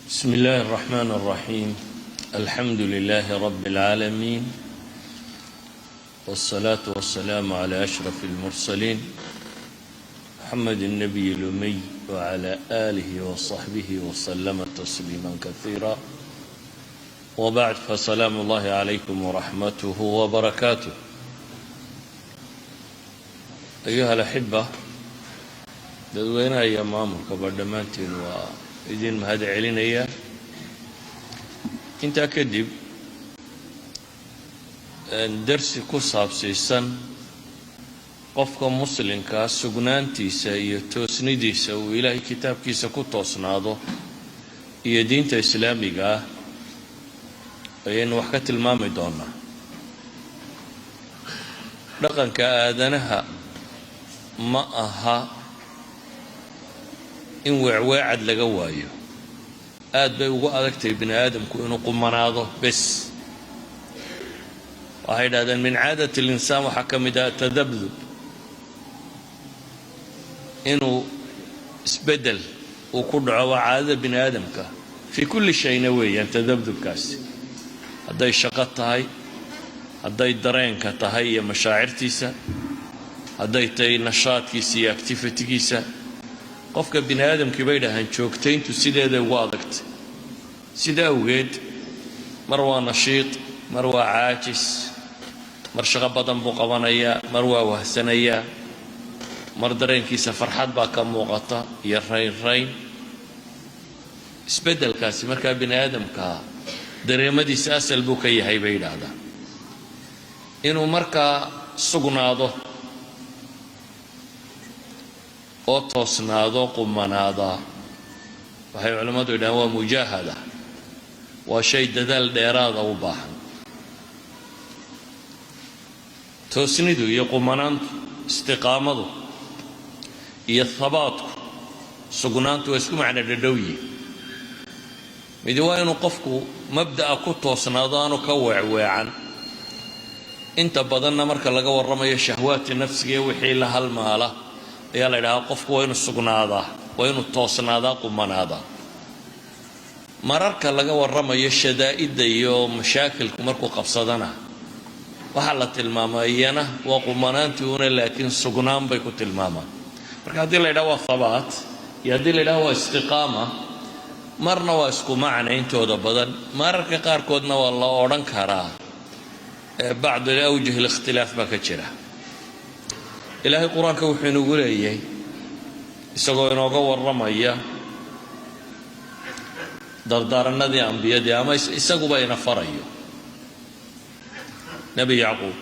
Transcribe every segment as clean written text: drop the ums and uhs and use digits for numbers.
بسم الله الرحمن الرحيم، الحمد لله رب العالمين، والصلاة والسلام على أشرف المرسلين، محمد النبي الأمي وعلى آله وصحبه وسلم تسليما كثيرا، وبعد، فسلام الله عليكم ورحمته وبركاته. أيها الأحبة، dadweynaha iyo maamulkaba dhammaantiin waa idin mahad celinaya. Intaa kadib, darsi ku saabsiisan qofka muslimkaa sugnaantiisa iyo toosnidiisa uu Ilaahay kitaabkiisa ku toosnaado iyo diinta islaamiga ah ayaynu wax ka tilmaami doonaa. Dhaqanka aadanaha ma aha in weecweecad laga waayo. Aad bay ugu adagtahay bini aadamku inuu qumanaado. Bes waxay idhahdeen من عادة الإنسان waxaa ka mid ah تذبذب, inuu isbeddel uu ku dhaco. Waa caadada bini aadamka في كل شيء na weeyaan tadabdubkaasi, hadday shaqo tahay, hadday dareenka tahay iyo mashaacirtiisa, hadday tahay nashaadkiisa iyo activity giisa. Qofka bini aadamkii, bay dhahaan, joogtayntu sideeday ugu adagtay. Sida awgeed mar waa nashiid, mar waa caajis, mar shaqo badan buu qabanayaa, mar waa wahsanayaa, mar dareenkiisa farxad baa ka muuqata iyo raynrayn. Isbeddelkaasi markaa bini aadamkaa dareemadiisa asal buu ka yahay, bay yidhaahdaan. Inuu markaa sugnaado oo toosnaado, qumanaadaa, waxay culimmadu yidhahaan waa mujaahada, waa shay dadaal dheeraada u baahan. Toosnidu iyo qumanaantu, istiqaamadu iyo habaadku, sugnaantu, waa isku macno dhadhow yihin. Midi waa inuu qofku mabda'a ku toosnaado, aanu ka weecweecan. Inta badanna marka laga warramayo shahwaati nafsiga wixii la halmaala ayaa la yidhahaa qofku waa inuu sugnaadaa, waa inuu toosnaadaa, qumanaadaa. Mararka laga warramayo shadaa'idda iyo mashaakilku markuu qabsadana, waxaa la tilmaamaa iyana waa qumanaantii una, laakiin sugnaan bay ku tilmaamaan. Marka haddii la yidhaha waa habaat iyo haddii la yidhaha waa istiqaama, marna waa isku macna intooda badan, mararka qaarkoodna waa la odhan karaa بعض أوجه الاختلاف baa ka jira. Ilaahay Qur-aanka wuxuu inugu leeyahay, isagoo inooga warramaya dardaaranadii ambiyadii ama isaguba ina farayo, Nebi Yacquub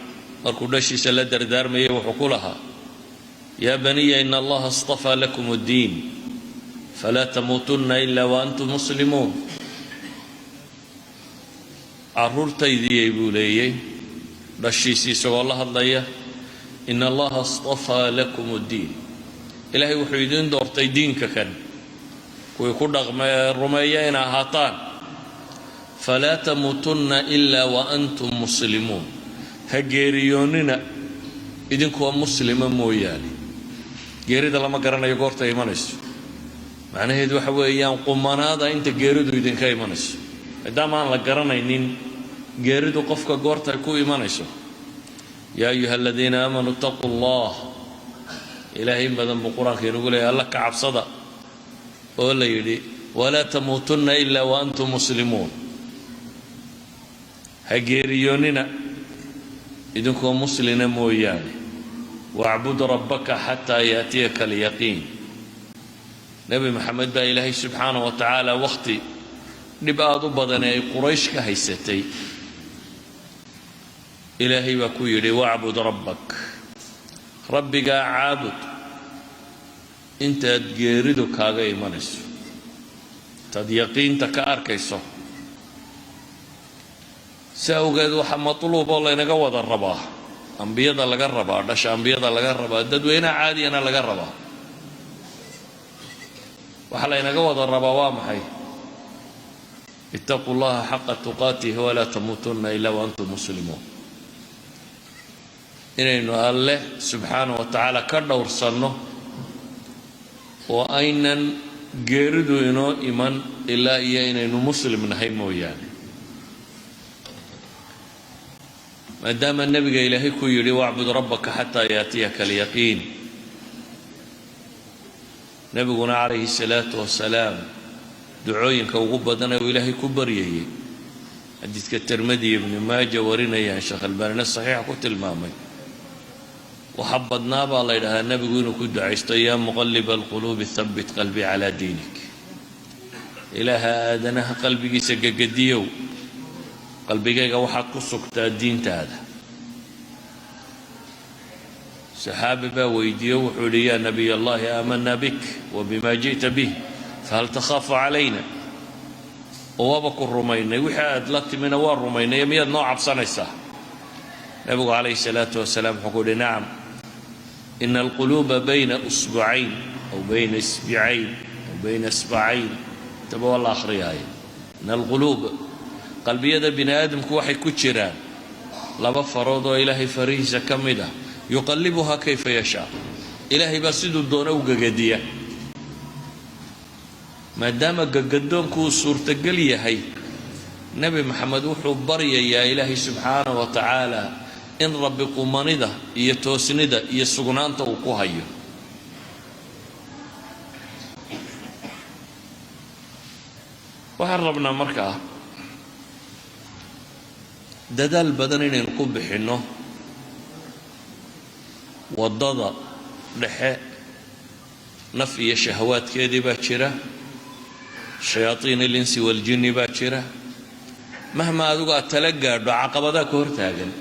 markuu dhashiisa la dardaarmayay wuxuu ku lahaa: يا بني إن الله اصطفى لكم الدين فلا تموتن إلا وأنتم مسلمون. Carruurtaydiyay, buu leeyay dhashiisii isagoo la hadlaya, إن الله اصطفى لكم الدين, Ilaahay wuxuu idiin doortay diinka kan kuwii ku dhaqme rumeeya ina ahaataan, فلا تموتن إلا وأنتم مسلمون, ha geeriyoonnina idinkoo muslima mooyaane. Geerida lama garanayo goorta imanayso. Macnaheedu waxa weeyaan qumanaada inta geeridu idinka imanayso, maadaama aan la garanaynin geeridu qofka goorta ku imanayso. يا أيها الذين آمنوا اتقوا الله, Ilaahay in badan buu Qur-aanka inugu leeyahy Alla ka cabsada, oo la yidhi ولا تموتن إلا وأنتم مسلمون, ha geeriyoonnina idinkoo muslina mooyaane. واعبد ربك حتى يأتيك اليقين. Nebi Maxamed baa Ilaahay subxaana wa tacaala wakhti dhib aada u badan ee ay Quraysh ka haysatay, Ilaahay baa ku yidhi: واعبد ربك, Rabbigaa caabud intaad geeridu kaaga imanayso, intaad yaqiinta ka arkayso. Si awgeed waxaa matluub oo laynaga wada rabaa, ambiyada laga rabaa, dhasha ambiyada laga rabaa, dadweynaha caadigana laga rabaa, waxaa laynaga wada rabaa waa maxay? اتقوا الله حق تقاته ولا تموتن إلا وأنتم مسلمون. Inaynu Alleh subxaana wa tacaala ka dhowrsanno oo aynan Geeridu inoo iman ilaa iyo inaynu Muslim nahay mooyaane. Maadaama nebiga Ilaahay ku yidhi: "واعبد ربك حتى يأتيك اليقين", nebiguna calayhi salaatu wasalaam ducooyinka ugu badan ee uu Ilaahay ku baryayay, xadiidka Tirmidi, Ibni Maaja warinayaan, Sheekh Albaanina saxiixa ku tilmaamay, waxa badnaa baa la yidhahdaa nebigu inuu ku ducaysto: "يا مقلب القلوب ثبت قلبي على دينك". Ilaaha aadanaha qalbigiisa gegediyow, qalbigayga waxaad ku sugtaa diintaada. Saxaabi baa weydiiye, wuxuu yidhi: "يا نبي الله، آمنا بك وبما جئت به، فهل تخاف علينا?" Oo waaba ku rumaynay, wixii aad la timina waa rumaynay, miyaad noo cabsanaysaa? Nebigu calayhi salaatu wasalaam wuxuu ku yidhi: "نعم، إن القلوب بين أصبعين أو بين إسبعين أو بين إصبعين", intaba waa la akhriyaaye. إن القلوب, qalbiyada bini aadamku waxay ku jiraan laba farood oo Ilaahay farihiisa ka mid ah. "يقلبها كيف يشاء", Ilaahay baa siduu doono u gegediya. Maadaama gagadoonku uu suurtagal yahay, Nebi Maxamed wuxuu baryayaa Ilaahay subxaanah wa tacaala in Rabbi qumanida iyo toosnida iyo sugnaanta uu ku hayo. Waxaan rabnaa markaa dadaal badan inaynu ku bixinno waddada dhexe. Naf iyo shahawaadkeedii baa jira, شياطين الإنس والجن baa jira. Mahma adigu aad tala gaadho, caqabadaa ku hortaagan,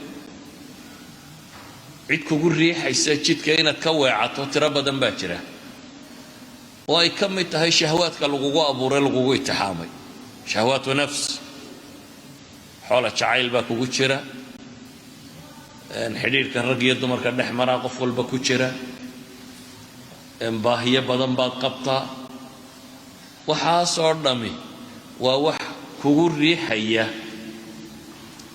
cid kugu riixaysa jidka inaad ka weecato tiro badan baa jira, oo ay ka mid tahay shahawaadka lagugu abuuray, lagugu itixaamay, شهوات نفس. Xoola jacayl baa kugu jira, xidhiidhka rag iyo dumarka dhex maraa qof walba ku jira, baahiyo badan baad qabtaa. Waxaasoo dhammi waa wax kugu riixaya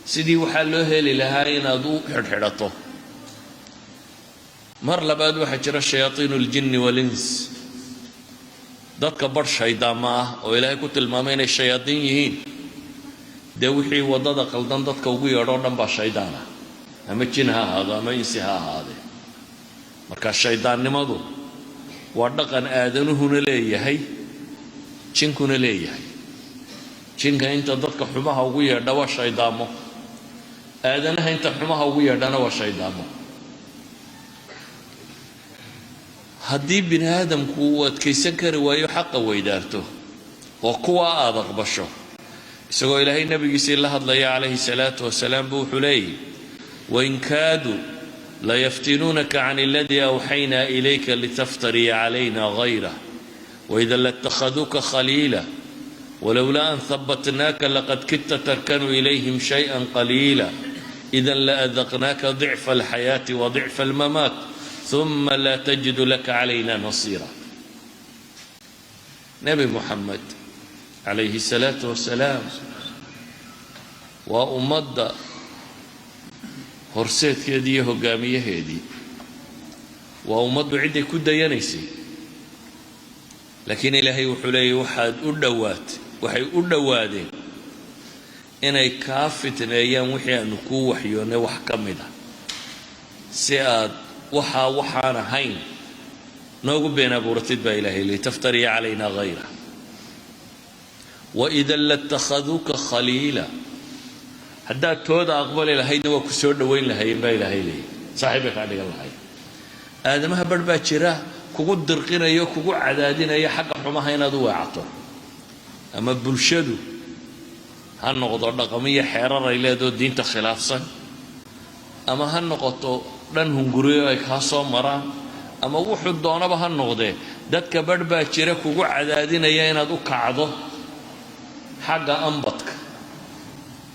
sidii waxaa loo heli lahaa inaad u xidhxidhato. Mar labaad, waxaa jira شياطين الجن والإنس, dadka barh shaydaama ah oo Ilaahay ku tilmaamay inay shayaadiin yihiin. Dee wixii waddada qaldan dadka ugu yeedho o dhan baa shaydaan ah, ama jin ha ahaado ama insi ha ahaadee. Marka shaydaannimadu waa dhaqan aadanuhuna leeyahay, jinkuna leeyahay. Jinka inta dadka xumaha ugu yeedha waa shaydaamo, aadanaha inta xumaha ugu yeedhana waa shaydaamo. Haddii bini aadamku uu adkaysan kari waayo, xaqa weydaarto oo kuwaa aada aqbasho, isagoo Ilaahay nabigiisii la hadlaya calayhi salaatu wasalaam buu wuxuu leeyahy: "وإن كادوا ليفتنونك عن الذي أوحينا إليك لتفتري علينا غيره وإذا لاتخذوك خليلا ولولا أن ثبتناك لقد كدت تركن إليهم شيئا قليلا إذا لأذقناك ضعف الحياة وضعف الممات ثم لا تجد لك علينا نصيرا". Nebi Muxamed calayhi salaatu wasalaam waa ummadda horseedkeedii iyo hogaamiyaheedii, waa ummaddu cidday ku dayanaysay. Laakiin Ilaahay wuxuu leeyahy: waxaad u dhowaatay, waxay u dhowaadeen inay kaa fitneeyaan wixii aanu kuu waxyoonnay wax ka mid a, si aad waxaa waxaan ahayn noogu been abuuratid, baa Ilahay: "لتفتري علينا غيره وإذا لاتخذوك خليلا". Haddaad tooda aqbali lahaydna, waa ku soo dhowayn lahayeen, baa Ilaahay leeyay, saaxiib bay kaa dhigan lahayd. Aadamaha barh baa jira kugu dirqinayo, kugu cadaadinaya xagga xumaha inaad u weecato. Ama bulshadu ha noqdo dhaqamiyo xeerar ay leedoo diinta khilaafsan, ama ha noqoto dhan hunguriyo ay kaa soo maraan, ama wuxuu doonaba ha noqdee, dadka barh baa jira kugu cadaadinaya inaad u kacdo xagga ambadka.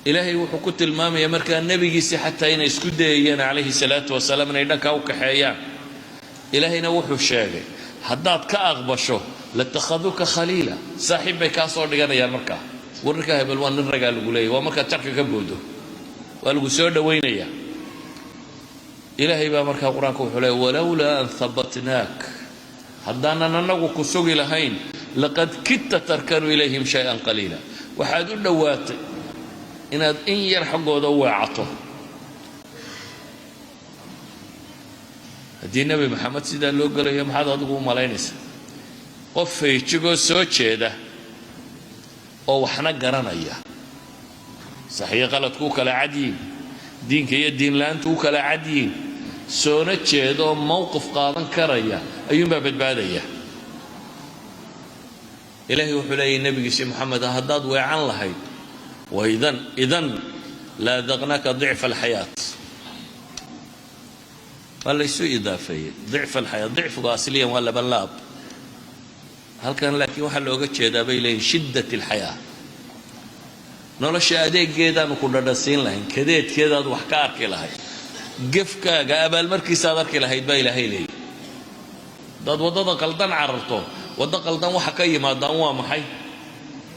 Ilaahay wuxuu ku tilmaamaya markaa nebigiisi xataa inay isku dayayeen calayhi salaatu wasalaam inay dhankaa u kaxeeyaan. Ilaahayna wuxuu sheegay haddaad ka aqbasho, "لاتخذوك خليلا", saaxiib bay kaa soo dhiganayaan. Markaa wararka hebel waa nin ragaa lagu leeyahy, waa markaad jarka ka boodo, waa lagu soo dhowaynayaa. Ilaahay baa markaa Qur-aanka wuxuu leeyay: "ولولا أن ثبتناك", haddaanan annagu ku sugi lahayn, لقد كدت تركن إليهم شيئا قليلا. Waxaad u dhowaatay inaad in yar xaggooda u weecato. Haddii Nebi Maxamed sidaa loo gelayo, maxaad adigu u malaynaysaa? Qof feejigoo soo jeeda oo waxna garanaya, saxiyo qaladku u kala cadyiin, diinka iyo diinla-aantu u kala cadyiin, soona jeeda oo mowqif qaadan karaya ayuunbaa badbaadaya. Ilaahay wuxuu leeyahy nebigiisi Moxamed: haddaad weecan lahayd, وإذا إذن لأذقناك ضعف الحياة. Waa laysu idaafeeyey ضعف الحياة. Dicfigu asliyan waa laba laab halkan, laakiin waxaa looga jeedaa, bay leeyihin, شدة الحياة. Nolosha adeegeedaanu ku dhadhasiin lahayn, kadeedkeedaad wax ka arki lahayd, gefkaaga abaalmarkiisaad arki lahayd, baa Ilaahay leeyahy. Haddaad waddada qaldan cararto, waddo qaldan waxa ka yimaadaan waa maxay?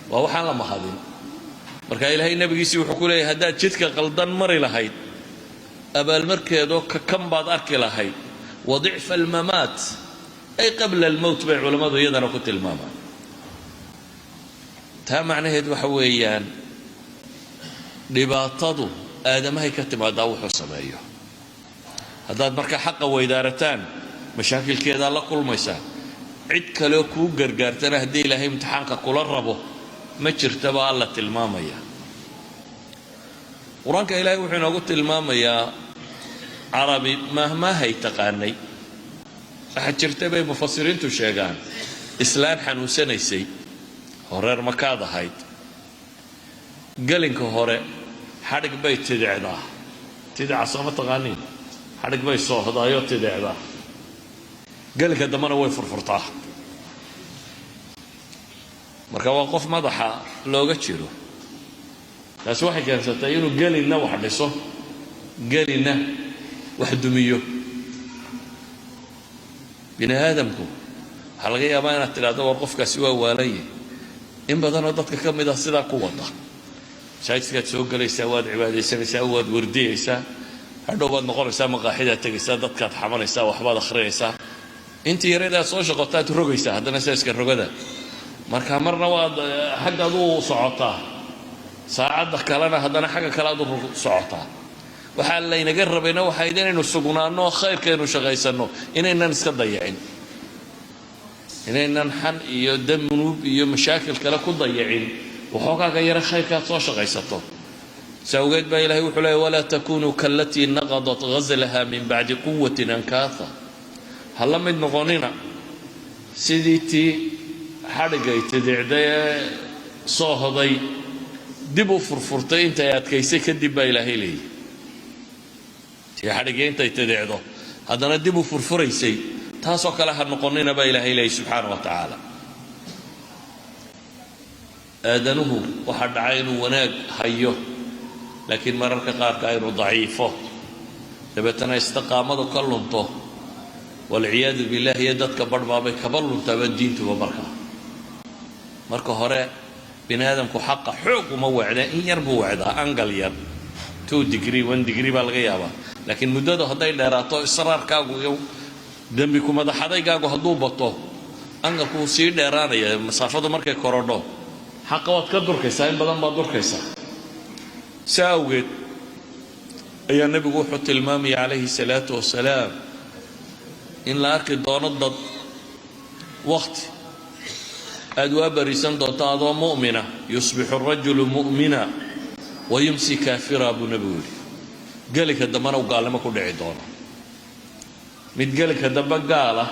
Waa waxaan la mahadin. Marka Ilaahay nebigiisii wuxuu ku leeyahay: haddaad jidka qaldan mari lahayd, abaalmarkeedoo kakan baad arki lahayd. وضعف الممات أي قبل الموت bay culammadu iyadana ku tilmaamaan. Taa macnaheed waxa weeyaan, dhibaatadu aadamahay ka timaadaa wuxuu sameeyo. Haddaad marka xaqa weydaarataan, mashaakilkeedaa la kulmaysaa. Cid kaleo kuu gargaartana, haddii Ilaahay imtixaanka kula rabo, ma jirtaba. Alla tilmaamaya Qur-aanka, Ilaahay wuxuu inoogu tilmaamayaa Carabi maahmaahay taqaanay. Waxaa jirta, bay mufasiriintu sheegaan, islaan xanuunsanaysay oo reer Makaad ahayd. Gelinka hore xadhig bay tidicdaa. Tidica sooma taqaaniin? Xadhig bay soohdaayoo tidicdaa. Gelinka dambena way furfurtaa. Marka waa qof madaxa looga jiro. Taasi waxay keensatay inuu gelinna wax dhiso, gelinna wax dumiyo. Bini aadamku waxaa laga yaabaa inaad tidhahdo: "War, qofkaasi waa waalanye." In badanoo dadka ka mid ah sidaa ku wada. Masaajidkaad soo gelaysaa, waad cibaadaysanaysaa, waad wardiyaysaa, hadhow baad noqonaysaa, maqaaxidaad tegaysaa, dadkaad xamanaysaa, waxbaad akhrinaysaa. Intii yareed aad soo shaqotaad rogaysaa, haddana saaska rogada. Marka marna waad xaggaad u socotaa, saacadda kalena haddana xagga kale aad u socotaa. Waxaa laynaga rabayna waxayd inaynu sugnaanno, khayrkaynu shaqaysanno, inaynan iska dayacin, inaynan xan iyo damunuub iyo mashaakil kale ku dayacin waxoogaaga yare khayrkaad soo shaqaysato. Sawgeed baa Ilahay wuxuu leeyay: ولا تكونوا كالتي نقضت غزلها من بعد قوة أنكاثا. Ha la mid noqonina sidii tii xadhigay tidicday ee soo hoday dib u furfurtay intay adkaysay kadib, baa Ilaahay leeyahy. Tii xadhiggii intay tidicdo haddana dib u furfuraysay, taasoo kale ha noqonina, baa Ilaahay leeyay subxaana wa tacaala. Aadanuhu waxaa dhacay inuu wanaag hayo, laakiin mararka qaarka inuu daciifo, dabeetana istiqaamadu ka lunto, والعياذ بالله. Iyo dadka barhbaabay kaba luntaaba diintuba. Markaa marka hore bini aadamku xaqa xoog uma wecdee, in yar buu wecdaa, angle yar, 2 degree, 1 degree baa laga yaabaa. Laakiin muddadu hadday dheeraato, israarkaagu iyo dembi kumadaxadaygaagu hadduu bato, angle-ku wuu sii dheeraanaya. Masaafadu markay korodho, xaqa waad ka durkaysaa, in badan baad durkaysaa. Saa awgeed ayaa nebigu wuxuu tilmaamaya calayhi salaatu wasalaam in la arki doono dad wakhti aad waa bariisan doonto adoo mu'mina. يصبح الرجل مؤمنا ويمسي كافرا, buu nebigu yidhi. Gelinka dambena uu gaalnimo ku dhici doono. Mid gelinka dambe gaala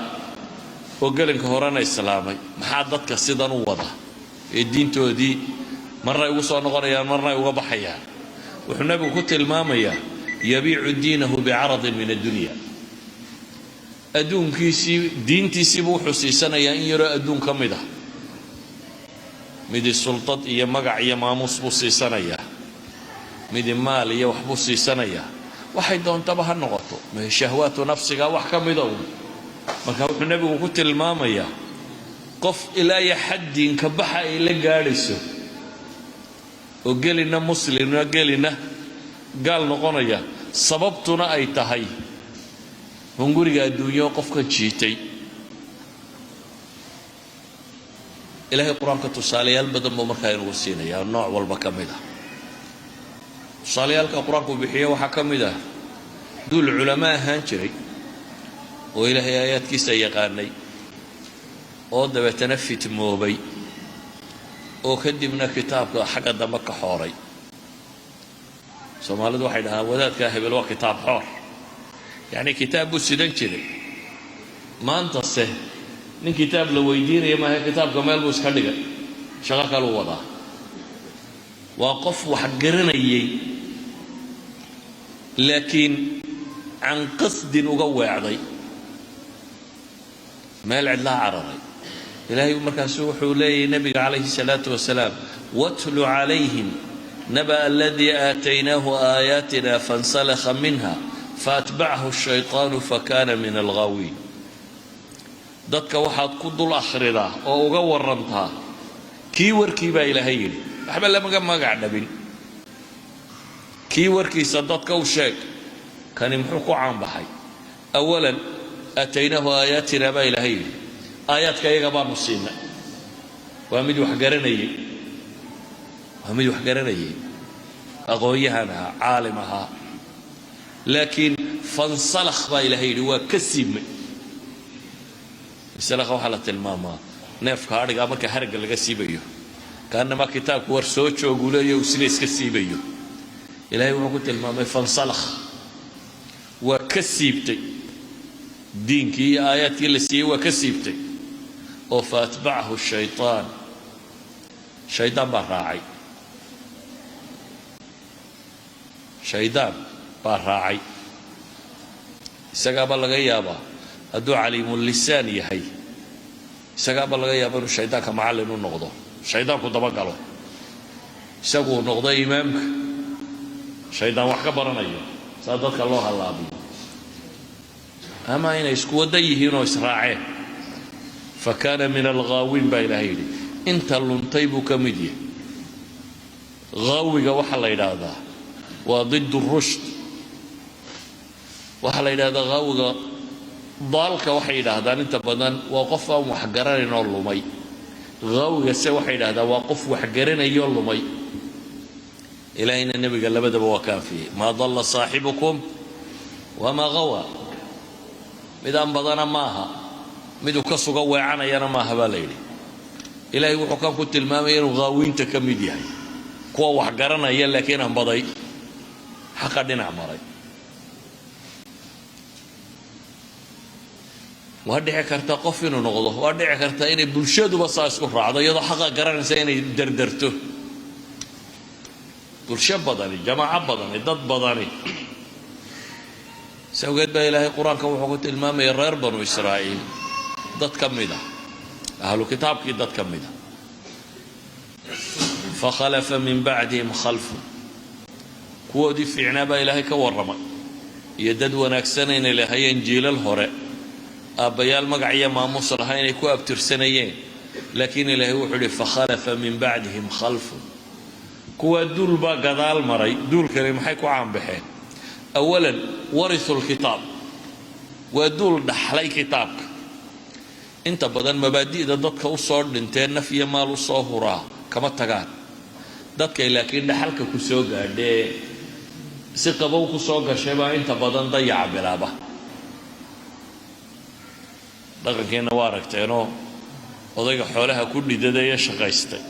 oo gelinka horena islaamay. Maxaa dadka sidan u wada ee diintoodii marna ay ugu soo noqonayaan, marna ay uga baxayaan? Wuxuu nebigu ku tilmaamayaa: يبيع دينه بعرض من الدنيا. Adduunkiisii, diintiisiibuu wuxuu siisanayaa in yaroo adduun ka mid ah. Midi sultad iyo magac iyo maamuus buu siisanayaa, midi maal iyo waxbuu siisanayaa, waxay doontaba ha noqoto, shahwaatu nafsiga wax ka mida uun. Marka wuxuu nebigu ku tilmaamayaa qof ilaa iyo xaddiinka baxa ay la gaadhayso oo gelina muslimna, gelina gaal noqonaya, sababtuna ay tahay hunguriga adduunyo qofka jiitay. Ilaahay Qur-aanka tusaalayaal badan buu markaa inugu siinayaa, nooc walba ka mid ah. Tusaalayaalka Qur-aanku bixiyo waxaa ka mid ah duul culamo ahaan jiray oo Ilaahay aayaadkiisa yaqaanay, oo dabeetana fitmoobay, oo kadibna kitaabka xagga dambe ka xooray. Soomaalidu waxay dhahaan wadaadkaa hebel waa kitaab xoor, yacni kitaab buu sidan jiray. Maantase nin kitaab la weydiinaya maaha, kitaabka meel buu iska dhigay, shaqo kaluu wadaa. Waa qof wax garanayay, laakiin can qasdin uga weecday, meel cidlaa cararay. Ilaahay markaasu wuxuu leeyahy nabiga calayhi الsalaatu wasalaam: واتل عليهم نبأ الذي آتيناه آياتنا فانسلخ منها فأتبعه الشيطان فكان من الغاوين. Dadka waxaad ku dul akhridaa oo uga warantaa kii warkii baa Ilaahay yidhi, waxba lamaga magac dhabin, kii warkiisa dadka u sheeg. Kani muxuu ku caanbaxay? أولا آتيناه آياتنا baa Ilaahay yidhi, aayaadka iyaga baanu siinay. Waa mid wax garanayay, waa mid wax garanayay, aqoon-yahan ahaa, caalim ahaa, laakiin فانسلخ baa Ilahay yidhi, waa ka siibmay. Insilakha waxaa la tilmaamaa neefka adhigaa marka haragga laga siibayo, kaanamaa kitaabku war soo jooguu leeyo, uu sida iska siibayo. Ilahay wuxuu ku tilmaamay فانسلخ, waa ka siibtay diinkii iyo aayaadkii la siiyey, waa ka siibtay oo فأتبعه الشيطان, shaydaan baa raacay, shaydaan baa raacay. Isagaaba laga yaabaa hadduu caliimulisaan yahay, isagaaba laga yaaba inuu shaydaanka macallin u noqdo, shaydaanku dabagalo, isaguu noqdo imaamka shaydaan wax ka baranayo, saa dadka loo hallaabiyo, ama inay isku wadda yihiin oo israaceen. فكان من الغاوين baa Ilahay yidhi, inta luntay buu ka mid yahay. Haawiga waxaa la yidhaahdaa waa ضد الرشد. Waxaa la yidhahdaa haawiga, daalka waxay yidhaahdaan inta badan waa qof aan wax garanayn oo lumay. Haawiga se waxay yidhahdaan waa qof wax garanayoo lumay. Ilaahayna nebiga labadaba waa ka anfiyey: ما ضل صاحبكم وما غوى. Mid aan badana maaha, miduu ka suga weecanayana maaha baa la yidhi. Ilaahay wuxuu kan ku tilmaamaya inuu haawiinta ka mid yahay, kuwa wax garanaya laakiin aan baday, xaqa dhinac maray. Waa dhici karta qof inuu noqdo, waa dhici karta inay bulshaduba saa isku raacdo, iyadoo xaqa garanaysa inay derderto bulsho badani, jamaaco badani, dad badani. Si awgeed baa Ilaahay Qur-aanka wuxuu ku tilmaamaya reer Banu Israa'iil dad ka mid ah, ahlu kitaabkii dad ka mid ah: فخلف من بعدهم خلف. Kuwoodii fiicnaa baa Ilaahay ka warramay iyo dad wanaagsan inay lahayeen jiilal hore, aabbayaal magac iyo maamuus lahaa inay ku abtirsanayeen. Laakiin Ilaahay wuxuu idhi: فخلف من بعدهم خلف. Kuwaa duul baa gadaal maray. Duulkani maxay ku caanbaxeen? أولا ورثوا الكتاب, waa duul dhaxlay kitaabka. Inta badan mabaadi'da dadka u soo dhintee naf iyo maal u soo huraa kama tagaan dadkay, laakiin dhaxalka ku soo gaadhee si qabow ku soo gashay baa inta badan dayaca bilaaba. Dhaqankeenna waa aragteenoo, odayga xoolaha ku dhidadaya, shaqaystay,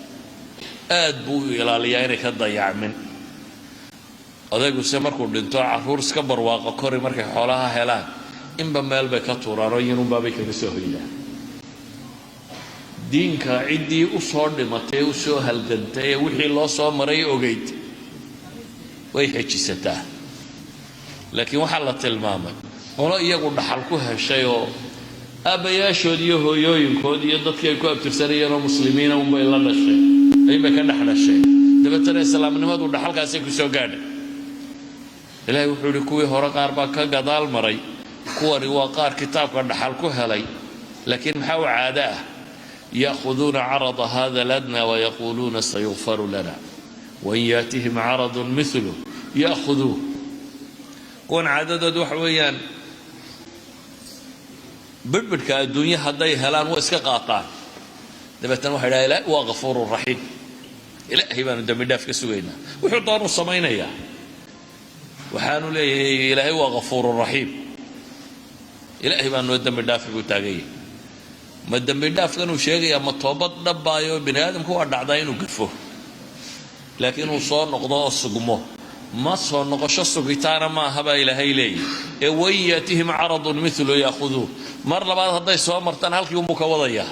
aad buu u ilaaliyaa inay ka dayacmin. Odayguse markuu dhinto, carruur iska barwaaqo kori markay xoolaha helaan, inba meel bay ka tuuraan oo yinunbaabay kaga soo hoydaan. Diinka ciddii u soo dhimatay ee u soo halgantay ee wixii loo soo maray ogeyd way xejisataa. Laakiin waxaa la tilmaamay qolo iyagu dhaxal ku heshay oo aabbayaashood iyo hooyooyinkood iyo dadkii ay ku abtirsanayeen oo muslimiina unbay la dhasheen, inbay ka dhex dhasheen, dabeetana islaamnimadu dhaxalkaasay ku soo gaadhay. Ilaahay wuxuu yidhi kuwii hore qaar baa ka gadaal maray, kuwani waa qaar kitaabka dhaxal ku helay, laakiin maxaa u caado ah? يأخذون عرض هذا الأدنى ويقولون سيغفر لنا وإن يأتهم عرض مثله يأخذوه. Kuwan caadadoodu waxa weeyaan bidhbidhka adduunye hadday helaan waa iska qaataan. Dabeetana waxay dhaha, "Ilaahay waa ghafuuru raxiim, Ilaahay baanu dembi dhaaf ka sugaynaa." Wuxuu doonuu samaynayaa, waxaanu leeyahay, "Ilaahay waa ghafuuru raxiim, Ilaahay baa noo dembi dhaafi," buu taagan yahay. Ma dembi dhaafkanuu sheegayaa ma toobad dhabbaayo? Bini aadamku waa dhacdaa inuu gafo, laakiin uu soo noqdo oo sugmo, ma soo noqosho sugitaana maaha baa Ilaahay leeyahy. Ee وإن يأتهم عرض مثله يأخذوه. Mar labaad hadday soo martaan, halkii unbuu ka wadayaa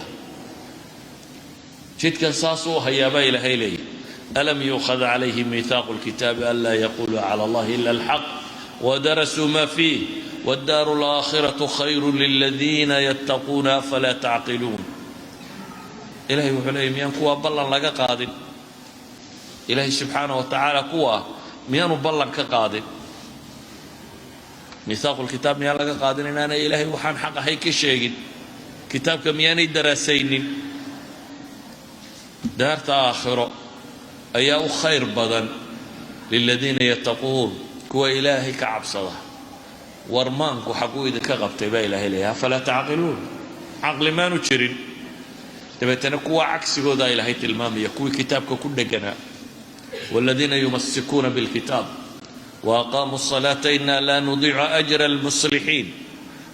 jidkan, saasuu hayaabaa Ilaahay leeyahy. ألم يؤخذ عليهم ميثاق الكتاب ألا يقولوا على الله إلا الحق ودرسوا ما فيه والدار الآخرة خير للذين يتقون أفلا تعقلون. Ilahay wuxuu leeyay, miyaan kuwaa ballan laga qaadin? Ilaahay subxaana wa tacaala kuwaa miyaanu ballan ka qaadin? ميثاق الكتاب miyaan laga qaadin inaanay Ilaahay waxaan xaq ahay ka sheegin? Kitaabka miyaanay daraasaynin? Daarta aakhiro ayaa u khayr badan للذين يتقون, kuwa Ilaahay ka cabsada. Warmaanku xaguu idinka qabtay baa Ilahay leeyahay. أفلا تعقلون, caqli maanu jirin? Dabeetana kuwa cagsigoodaa Ilaahay tilmaamaya, kuwii kitaabka ku dheganaa: والذين يمسكون بالكتاب وأقاموا الصلاة إنا لا نضيع أجر المصلحين.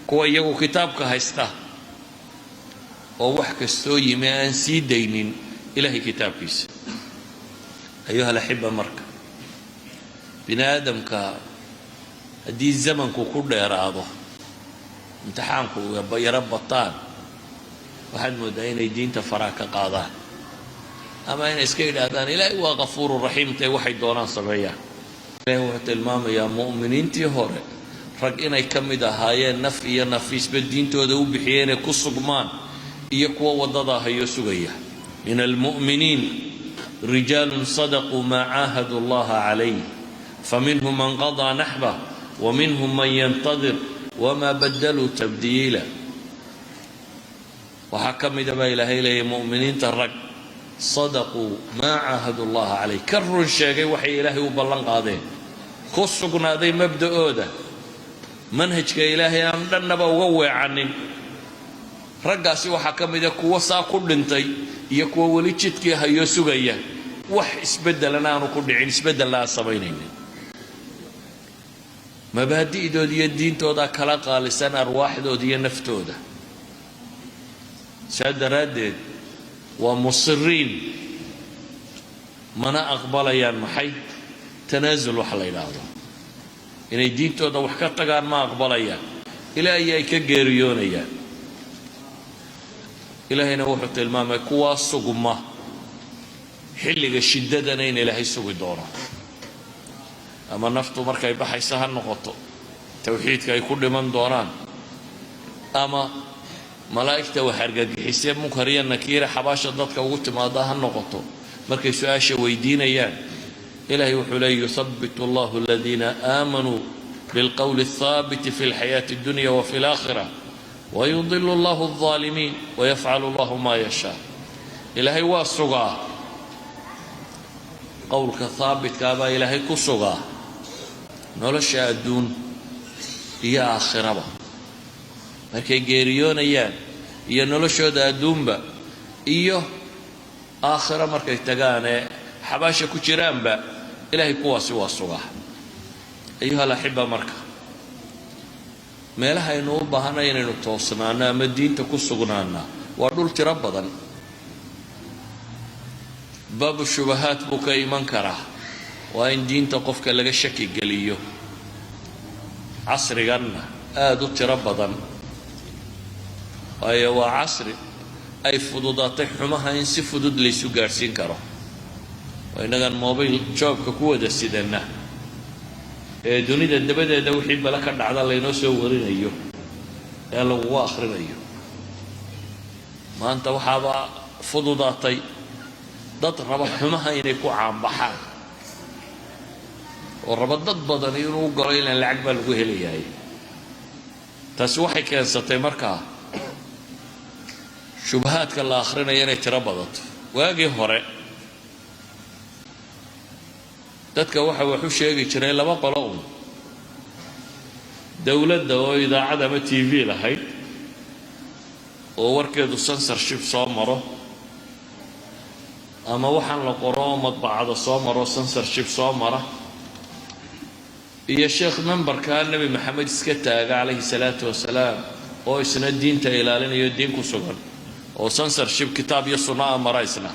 Kuwa iyagu kitaabka haysta oo wax kastoo yimi aan sii daynin Ilahay kitaabkiisa. أيها الأحبة, marka bini aadamka haddii zamanku ku dheeraado, imtixaanku yaro bataan, waxaad mooddaa inay diinta faraha ka qaadaan ama inay iska yidhaahdaan, "Ilaahay waa ghafuuru raxiim," tay waxay doonaan sameeyaan. Ilahay wuxuu tilmaamayaa mu'miniintii hore rag inay ka mid ahaayeen naf iyo nafiisba diintooda u bixiyeen inay ku sugmaan, iyo kuwa waddada hayo sugaya. من المؤمنين رجال صدقوا ما عاهدوا الله عليه فمنهم من قضى نحبه ومنهم من ينتظر وما بدلوا تبديلا. Waxaa ka mida baa Ilaahay leeyahy mu'miniinta rag صدقوا ما عاهدوا الله عليه, ka run sheegay waxay Ilaahay u ballan qaadeen, ku sugnaaday mabda'ooda, manhajka Ilaahay aan dhannaba uga weecanin. Raggaasi waxaa ka mida kuwa saa ku dhintay iyo kuwa weli jidkii hayo sugaya, wax isbeddelana aanu ku dhicin, isbeddelna aan samaynaynin. Mabaadi'dooda iyo diintoodaa kala qaalisan arwaaxdooda iyo naftooda. Saa daraaddeed waa musiriin, mana aqbalayaan maxay tanaasul waxa la yidhaahdo. Inay diintooda wax ka tagaan ma aqbalayaan ilaa iyo ay ka geeriyoonayaan. Ilaahayna wuxuu tilmaamay kuwaa sugma xilliga shiddadana in Ilaahay sugi doono, ama naftu markay baxaysa ha noqoto, towxiidka ay ku dhiman doonaan, ama malaa'igta wax argagixisee Munkar iyo Nakiira xabaasha dadka ugu timaada ha noqoto, markay su-aasha weydiinayaan. Ilahay wuxuu leey: يثبت الله الذين آمنوا بالقول الثابت في الحياة الدنيا وفي الآخرة ويضل الله الظالمين ويفعل الله ما يشاء. Ilaahay waa sugaa, qowlka haabitkaa baa Ilaahay ku sugaa nolosha adduun iyo aakhiraba, markay geeriyoonayaan iyo noloshooda adduunba iyo aakhiro markay tagaanee xabaasha ku jiraanba, Ilaahay kuwaasi waa sugaa. أيها الأحبة, marka meelaha aynu u baahanay inaynu toosnaano ama diinta ku sugnaana waa dhul tiro badan. باب الشبهات buu ka iman karaa, waa in diinta qofka laga shaki geliyo. Casriganna aada u tiro badan, waayo waa casri ay fududaatay xumaha in si fudud laysu gaadhsiin karo. Oo innagan mobile joobka ku wada sidanna ee dunida dabadeeda wixii bale ka dhacda laynoo soo warinayo ee lagugu akhrinayo. Maanta waxaaba fududaatay dad raba xumaha inay ku caanbaxaan oo raba dad badan inuu galo, ilaan lacag baa lagu helayahay. Taasi waxay keensatay markaa shubahaadka la akhrinayo inay tiro badato. Waagii hore dadka waxa wax u sheegi jiray laba qolo un: dowladda oo idaacad ama TV lahayd oo warkeedu censorship soo maro. Ama waxaan la qoro oo madbacada soo maro, censorship soo mara, iyo sheekh memberkaa Nebi Maxamed iska taaga calayhi salaatu wasalaam oo isna diinta ilaalinayo, diin ku sugan, oo censorship kitaab iyo sunno a mara isna.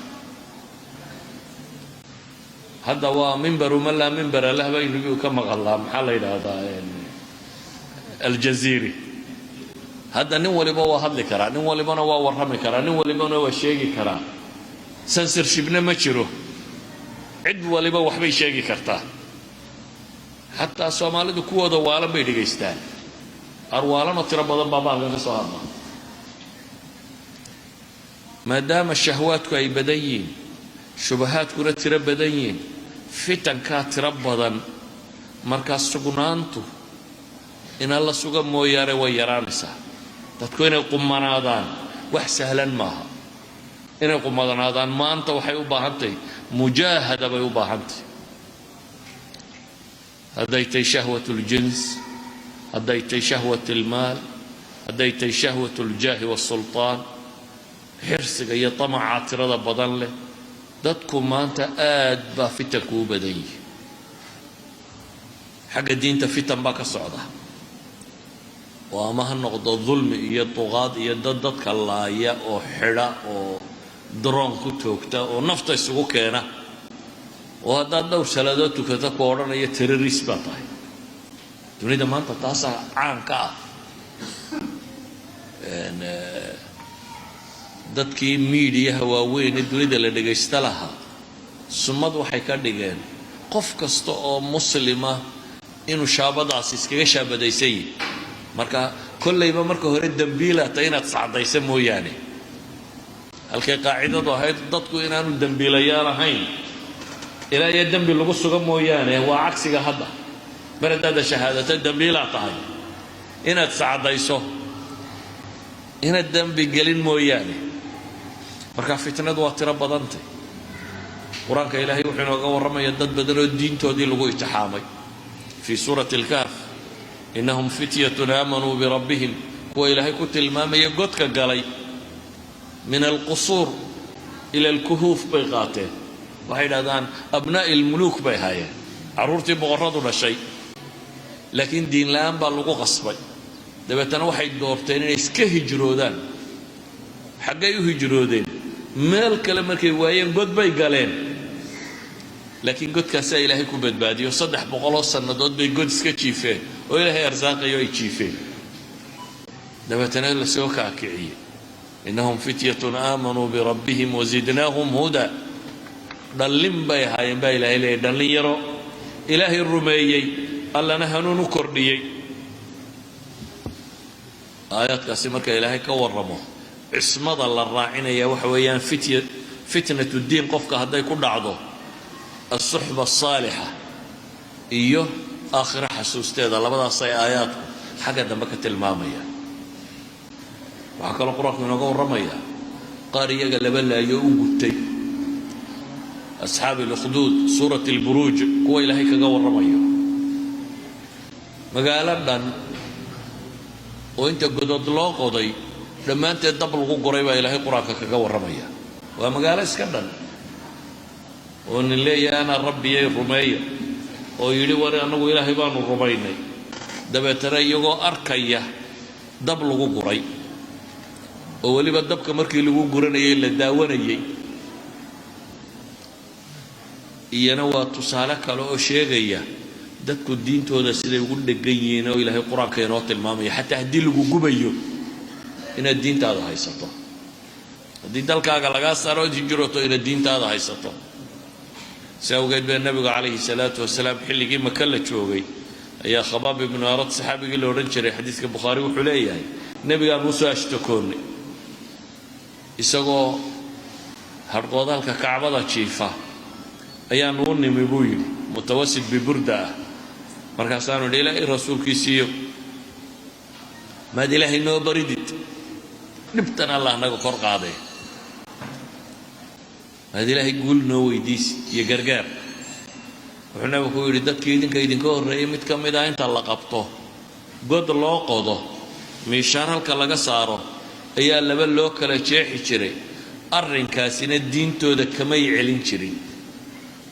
Hadda waa mimbaru man laa mimbara lah baynu ka maqalaa. Maxaa la yidhaahdaa, Aljaziiri. Hadda nin waliba waa hadli karaa, nin walibana waa warrami karaa, nin walibana waa sheegi karaa, censorshipna ma jiro. Cid waliba waxbay sheegi kartaa. Xataa Soomaalidu kuwooda waalan bay dhegaystaan. Arwaalanoo tiro badan baa baalkan ka soo hadla. Maadaama shahwaadku ay badan yihiin, shubahaadkuna tiro badan yihiin, fitankaa tiro badan, markaa sugnaantu inaan la suga mooyaane way yaraanaysaa. Dadku inay qumanaadaan wax sahlan maaha. Inay qumanaadaan maanta waxay u baahan tahay mujaahada bay u baahan tahay. Hadday tahay shahwat اljins, hadday tahay shahwat اlmaal, hadday tahay shahwat اljaahi wاsulطaan, xirsiga iyo tamaca tirada badan leh, dadku maanta aad baa fitanku u badan yihi. Xagga diinta fitan baa ka socda, oo ama ha noqdo dulmi iyo duqaad iyo dad dadka laaya oo xidha oo daroon ku toogta oo nafta isugu keena, oo haddaad dhowr salaadood tukata ku odhanaya terrorist baa tahay. Dunida maanta taasaa caan ka ah. Dadkii miidiyaha waaweyn ee dunida la dhagaysta lahaa sumad waxay ka dhigeen qof kasta oo muslima inuu shaabadaasi iskaga shaabadaysan yihi. Marka kollayba marka hore dembiilata inaad sacdaysa mooyaane, halkay qaacidadu ahayd dadku inaanu dembiilayaal ahayn ilaa iyo dembi lagu suga mooyaane, waa cagsiga hadda. Mar haddaada shahaadato dembiilaa tahay, inaad sacdayso inaad dembi gelin mooyaane. Marka fitnadu waa tiro badantay. Qur-aanka Ilaahay wuxuu inooga warramaya dad badan oo diintoodii lagu itixaamay fii suurati Alkahf. "Innahum fityatun aamanuu birabbihim", kuwa Ilaahay ku tilmaamaya godka galay, min alqusuur ila alkuhuuf bay qaateen. Waxay idhahdaan abnaa'i almuluuk bay ahaayeen, carruurtii boqorradu dhashay, laakiin diin la'aan baa lagu qasbay. Dabeetana waxay doorteen inay iska hijroodaan. Xaggay u hijroodeen? Meel kale markay waayeen god bay galeen, laakiin godkaasaa Ilaahay ku badbaadiyo. 300 sannadood bay god iska jiifeen oo Ilaahay arsaaqayo ay jiifeen. Dabeetana la soo kaakiciyey. "Innahum fityatun aamanuu birabbihim wazidnaahum huda". Dhallin bay ahaayeen baa Ilaahay leeyay, dhallin yaro Ilaahay rumeeyey, Allana hanuun u kordhiyey. Aayaadkaasi marka Ilaahay ka warramo, cismada la raacinaya waxa weeyaan fitya fitnat diin. Qofka hadday ku dhacdo, alsuxba asaalixa iyo aakhiro xasuusteeda, labadaasay aayaadku xagga dambe ka tilmaamayaan. Waxaa kaloo Qur-aanku inooga warramaya qaar iyaga laba laayo u gubtay, asxaabi alukhduud, suurat Alburuuj, kuwa Ilaahay kaga warramayo. Magaalo dhan oo inta godod loo qoday dhammaanteed dab lagu guray baa Ilaahay Qur-aanka kaga warramaya. Waa magaalo iska dhan oo nin leeyahay "anaa rabbiyay rumeeya", oo yidhi "War, annagu Ilaahay baanu rumaynay". Dabeetana iyagoo arkaya dab lagu guray, oo weliba dabka markii lagu guranayay la daawanayay. Iyana waa tusaale kale oo sheegaya dadku diintooda siday ugu dhegan yihiin, oo Ilaahay Qur-aanka inoo tilmaamaya xataa haddii lagu gubayo inaad diintaada haysato, haddii dalkaaga lagaa saaro ood hijroto inaad diintaada haysato. Si awgeed baa Nebigu calayhi salaatu wasalaam xilligii Maka la joogay ayaa Khabaab ibnu Arad, saxaabigii la odhan jiray, xadiiska Bukhaari wuxuu leeyahay, nebigaan usoo ashtakoonnay isagoo hadhqoodaalka Kacbada jiifa ayaanu u nimi, buu yidhi, mutawasid biburda ah. Markaasaanu idhi, "Ilaahay rasuulkiisiiyo, maad Ilaahay noo baridid? Dhibtan Allah naga kor qaadee, maad Ilaahay guul noo weydiisi iyo gargaar?" Wuxuu nabigu ku yidhi, "Dadkii idinka idinka horreeyay mid ka mid ah inta la qabto, god loo qodo, miishaan halka laga saaro ayaa laba loo kala jeexi jiray. Arrinkaasina diintooda kamay celin jirin.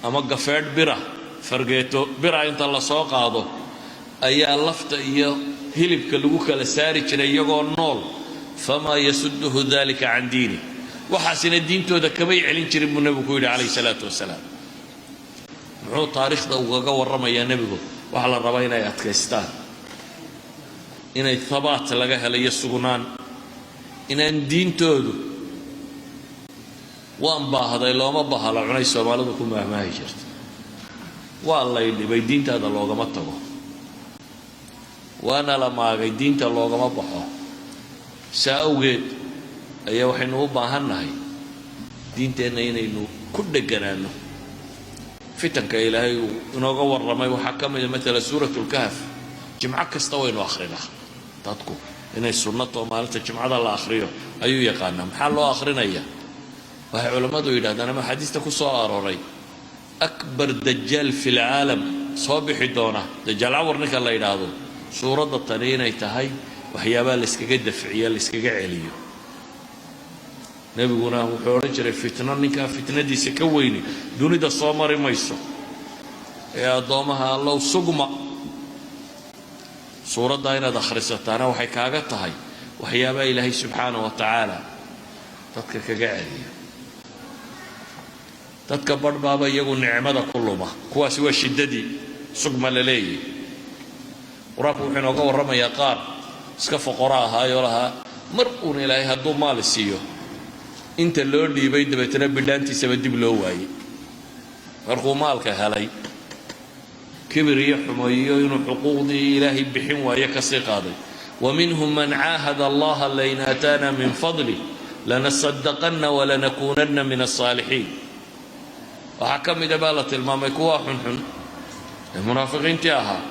Ama gafeedh bira, fargeeto bira inta la soo qaado ayaa lafta iyo hilibka lagu kala saari jiray iyagoo nool. فما يصده ذلك عن دينه, waxaasina diintooda kamay celin jirin buu nebigu ku yidhi calayhi salaatu wasalaam. Muxuu taariikhda ugaga warramayaa nebigu? Waxaa la rabaa inay adkaystaan, inay thabaat laga helayo, sugnaan, inaan diintoodu "waan baahday looma bahala cunay" Soomaalidu ku maahmaahi jirta. Waa lay dhibay diintaada loogama tago, waana la maagay diinta loogama baxo. Saa awgeed ayaa waxaynu u baahan nahay diinteenna inaynu ku dheganaano. Fitanka Ilaahay uu inooga warramay waxaa ka mida maala suurat lkahf. Jimco kasta waynu akhrinaa. Dadku inay sunnatoo maalinta jimcada la akhriyo ayuu yaqaanaa. Maxaa loo akhrinayaa? Waxay culammadu yidhahdaan ama axaadiista ku soo arooray, أكبر دجال في العالم soo bixi doona, dajaal cawar ninka la yidhaahdo, suuradda tani inay tahay waxyaabaha la yskaga dafciyo, la yskaga celiyo. Nebiguna wuxuu odhan jiray, fitno ninkaa fitnadiisa ka weyni dunida soo mari mayso ee addoommaha Allow sugma. Suuraddaa inaad akhrisataana waxay kaaga tahay waxyaabaha Ilaahay subxaana wa tacaala dadka kaga celiyo. Dadka badh baaba iyagu nicmada ku luma. Kuwaasi waa shiddadii sugma la leeyahy. Qur-aanku wuxuu inooga warramayaa qaar iska foqoro ahaayoo lahaa mar uun Ilaahay hadduu maali siiyo. Inta loo dhiibay dabeetana bidhaantiisaba dib loo waayey. Markuu maalka helay, kibir iyo xumayo inuu xuquuqdii Ilaahay bixin waayo ka sii qaaday. ومنهم من عاهد الله لئن آتانا من فضله لنصدقن ولنكونن من الصالحين. Waxaa ka mida baa la tilmaamay kuwa xunxun ee munaafiqiintii ahaa,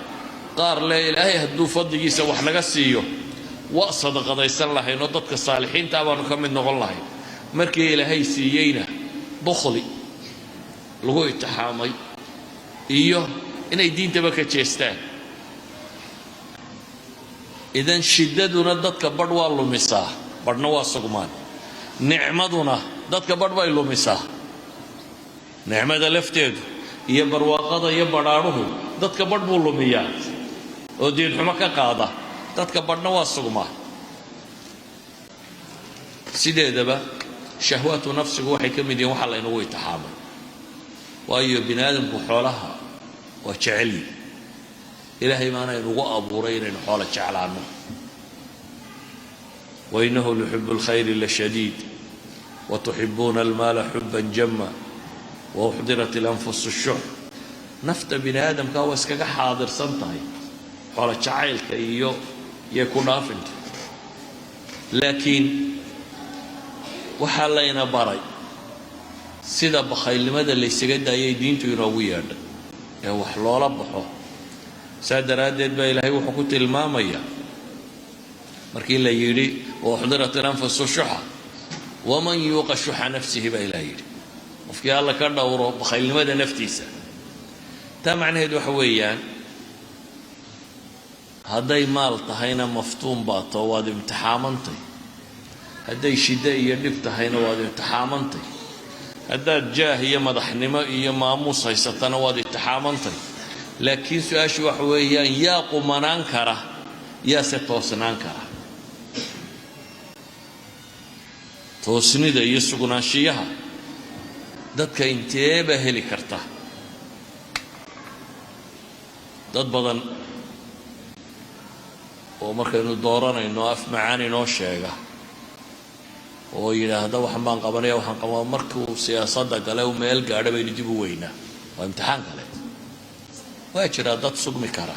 qaar le Ilaahay hadduu fadligiisa wax naga siiyo waa sadaqadaysan lahayn oo dadka saalixiintaa baanu ka mid noqon lahayn. Markii Ilaahay siiyeyna bukhli lagu itixaamay iyo inay diintaba ka jeestaan. Idan shiddaduna dadka badh waa lumisaa, badhna waa sugmaan. Nicmaduna dadka badh bay lumisaa. Nicmada lafteedu iyo barwaaqada iyo badhaadhuhu dadka badh buu lumiyaa oo diinxumo ka qaada, dadka badhna waa sugmaa. Sideedaba shahwaatu nafsigu waxay ka mid yihiin waxaa laynagu itixaamay, waayo bini aadamku xoolaha waa jecelyi. Ilaahay baana inugu abuuray inaynu xoolo jeclaanno. وإنه لحب الخير لشديد وتحبون المال حبا جما وأحضرت الأنفس الشح. Nafta bini aadamka waa iskaga xaadirsan tahay xoolo jacaylka iyo ku dhaafinta, laakiin waxaa layna baray sida bakhaylnimada laysaga daayay diintu inoogu yeedhay ee wax loola baxo. Saa daraaddeed baa Ilaahay wuxuu ku tilmaamayaa markii la yidhi وأحضرت الأنفس الشح ومن يوق شح نفسه baa Ilaah yidhi, qofkii Alla ka dhowro bakhaylnimada naftiisa. Taa macnaheed waxa weeyaan, hadday maal tahayna maftuun baato, waad imtixaamantay. Hadday shiddo iyo dhib tahayna waad imtixaamantay. Haddaad jaah iyo madaxnimo iyo maamuus haysatana waad imtixaamantay. Laakiin su-aashu waxa weeyaan, yaa qumanaan kara, yaase toosnaan kara? Toosnida iyo sugnaanshiyaha dadka inteebaa heli karta? Dad badan oo markaynu dooranayno af macaan inoo sheega oo yidhaahda waxan baan qabanaya, waxaan qaba, markuu siyaasadda gale u meel gaadho baynu dib u weynaa. Waa imtixaan kale. Waa jiraa dad sugmi kara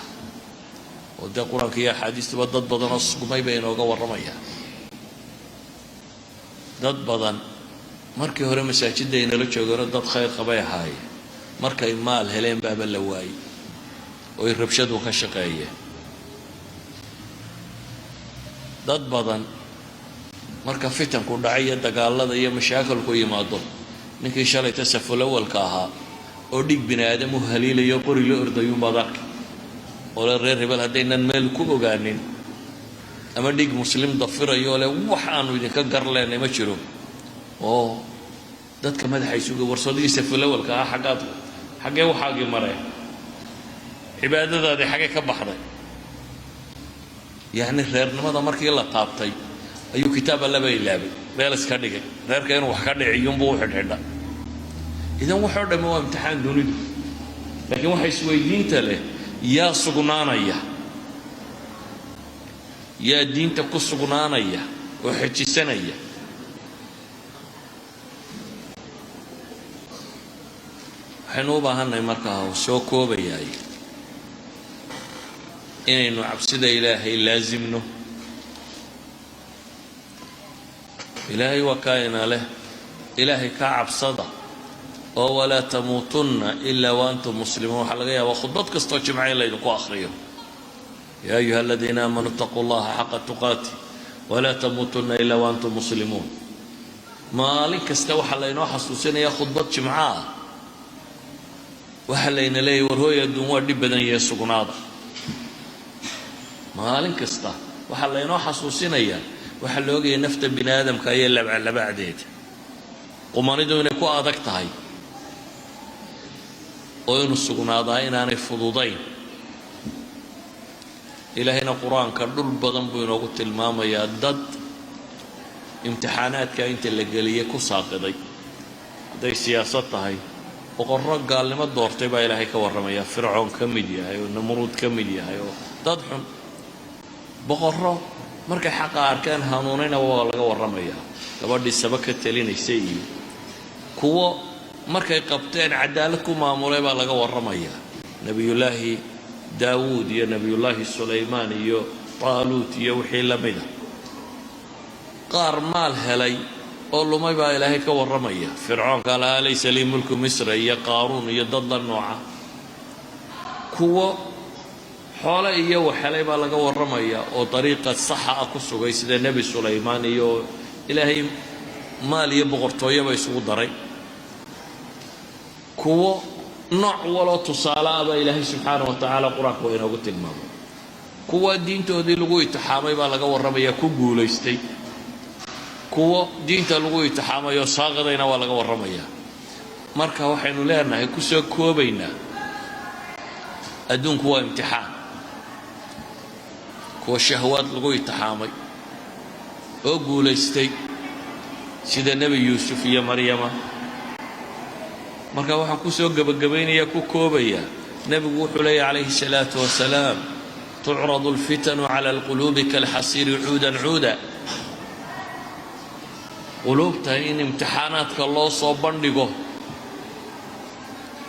oo dee Qur-aanka iyo axaadiistuba dad badan oo sugmay bay inooga warramayaan. Dad badan markii hore masaajidda inala joogeenoo dad khayr qabay ahaayeen, markay maal heleen baaba la waayey oy rabshadu ka shaqeeyeen. Dad badan marka fitanku dhacay iyo dagaalada iyo mashaakilku yimaado, ninkii shalayta safulawalka ahaa oo dhig bini aadam u haliilayo, qori la ordayuunbaad arki oo le reer hebel haddaynan meel ku ogaanin, ama dhig muslim dafirayo le wax aanu idinka gar leenay ma jiro. Oo dadka madaxa isuga warsadihiisa fulawalka ah, xaggaad xaggee waxaagii mareen, cibaadadaadii xaggee ka baxday? Yacni reernimada markii la taabtay ayuu kitaab allaba ilaabay, meel iska dhigay, reerka inuu wax ka dhiciyunbuu u xidhxidha. Idan waxoo dhamme waa imtixaan dunidu, laakiin waxa isweydiinta leh: yaa sugnaanaya, yaa diinta ku sugnaanaya oo xejisanaya? Waxaynu u baahannahay markaa, oo soo koobayaay, inaynu cabsida Ilaahay laasimno. Ilaahay waa kaayna leh: Ilaahay ka cabsada oo walaa tamuutunna ilaa wa antum muslimuun. Waxaa laga yaabaa khudbad kastoo jimca in laydinku akhriyo: yaa ayuha aladiina aamanuu itaquu llaha xaqa tuqaati walaa tamuutunna ilaa wa antum muslimuun. Maalin kasta waxaa laynoo xasuusinayaa khudbad jimco ah, waxaa layna leeyahy: war hooy, adduun waa dhib badan yahe, sugnaada. Maalin kasta waxaa laynoo xasuusinayaa, waxaa la ogaya nafta bini aadamka iyo labaclabacdeeda, qumanidu inay ku adag tahay oo inuu sugnaadaa inaanay fududayn. Ilaahayna Qur-aanka dhul badan buu inoogu tilmaamayaa dad imtixaanaadka inta la geliyey ku saaqiday. Hadday siyaasad tahay, boqorro gaalnimo doortay baa Ilaahay ka warramaya, Fircoon ka mid yahay oo Namruud ka mid yahay oo dad xun. Boqorro markay xaqa arkeen hanuunayna waa laga warramayaa, gabadhii Saba ka telinaysay, iyo kuwo markay qabteen cadaalad ku maamulay baa laga warramayaa, Nebiyullaahi Daawuud iyo Nebiyullaahi Sulaymaan iyo Taaluut iyo wixii la mida. Qaar maal helay oo lumay baa Ilaahay ka warramaya, Fircoonka lahaa "laysa lii mulku Misra", iyo Qaaruun iyo dad la nooca. Kuwo xoole iyo wax helay baa laga warramaya oo dariiqa saxa ah ku sugay, sida Nebi Sulaymaan iyo Ilaahay maal iyo boqortooyaba isugu daray. Kuwo nooc waloo tusaale ah baa Ilaahay subxaana wa tacaala Qur-aanka waa inoogu tilmaamay. Kuwa diintoodii lagu itixaamay baa laga warramaya, ku guulaystay. Kuwo diinta lagu itixaamayo saaqidayna waa laga warramayaa. Marka waxaynu leenahay, ku soo koobaynaa, adduunku waa imtixaan. Kuwa shahwaad lagu itixaamay oo guulaystay, sida Nebi Yuusuf iyo Maryama. Marka waxaan ku soo gebagabaynayaa, ku koobayaa, nebigu wuxuu leeyahy calayhi salaatu wasalaam: tucradu alfitanu cala alquluubi kalxasiiri cuudan cuuda. Quluubta in imtixaanaadka loo soo bandhigo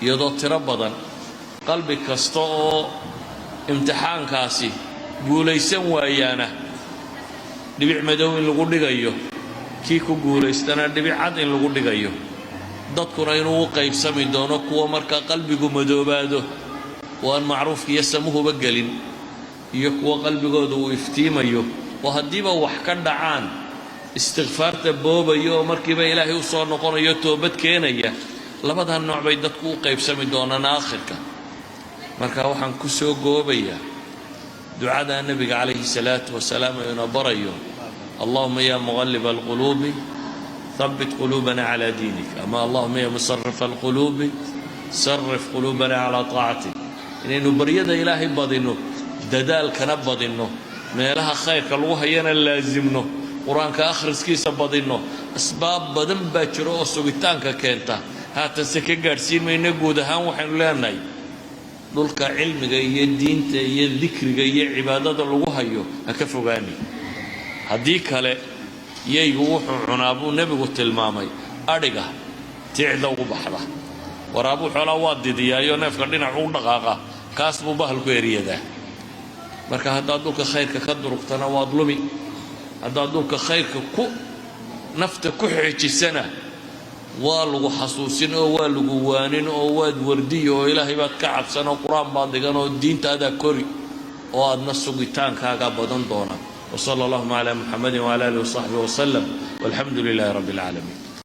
iyadoo tiro badan, qalbi kasta oo imtixaankaasi guulaysan waayaana dhibic madow in lagu dhigayo, kii ku guulaystana dhibic cad in lagu dhigayo, dadkuna inuu u qaybsami doono kuwa markaa qalbigu madoobaado oo aan macruufka iyo samuhuba gelin, iyo kuwa qalbigooda uu iftiimayo oo haddiiba wax ka dhacaan istikfaarta boobayo oo markiiba Ilaahay u soo noqonayo, toobad keenaya. Labadan nooc bay dadku u qaybsami doonaan aakhirka. Marka waxaan ku soo goobayaa ducadaa nebiga calayhi salaatu wasalaam ina barayo: allahuma ya muqaliba alquluubi habbit quluubana cala diinik, ama allahuma ya musarif alquluubi sarif quluubana calaa taacatik. Inaynu baryada Ilaahay badinno, dadaalkana badinno, meelaha khayrka lagu hayana laasimno, Qur-aanka akhriskiisa badinno. Asbaab badan baa jiro oo sugitaanka keenta, haatanse ka gaadhsiin mayno. Guud ahaan waxaynu leenahay, dhulka cilmiga iyo diinta iyo dikriga iyo cibaadada lagu hayo ha ka fogaani. Haddii kale yaygu wuxuu cunaa, buu nebigu tilmaamay, adhiga tiicda ugu baxda. Waraabuu xoolaa waa didiyaayo, neefka dhinac u dhaqaaqa, kaas buu bahalku eryadaa. Marka haddaad dhulka khayrka ka durugtana waad lumi, haddaad dhulka khayrka ku nafta ku xejisana waa lagu xasuusin oo waa lagu waanin oo waad wardiyo oo Ilaahay baad ka cabsan oo Qur-aan baad dhigan oo diintaadaa kori oo aadna sugitaankaagaa badan doona. Wsala allahuma calaa Muxamadi wcala alih wasaxbihi wasalam, walxamdu lilaahi rabbi alcaalamiin.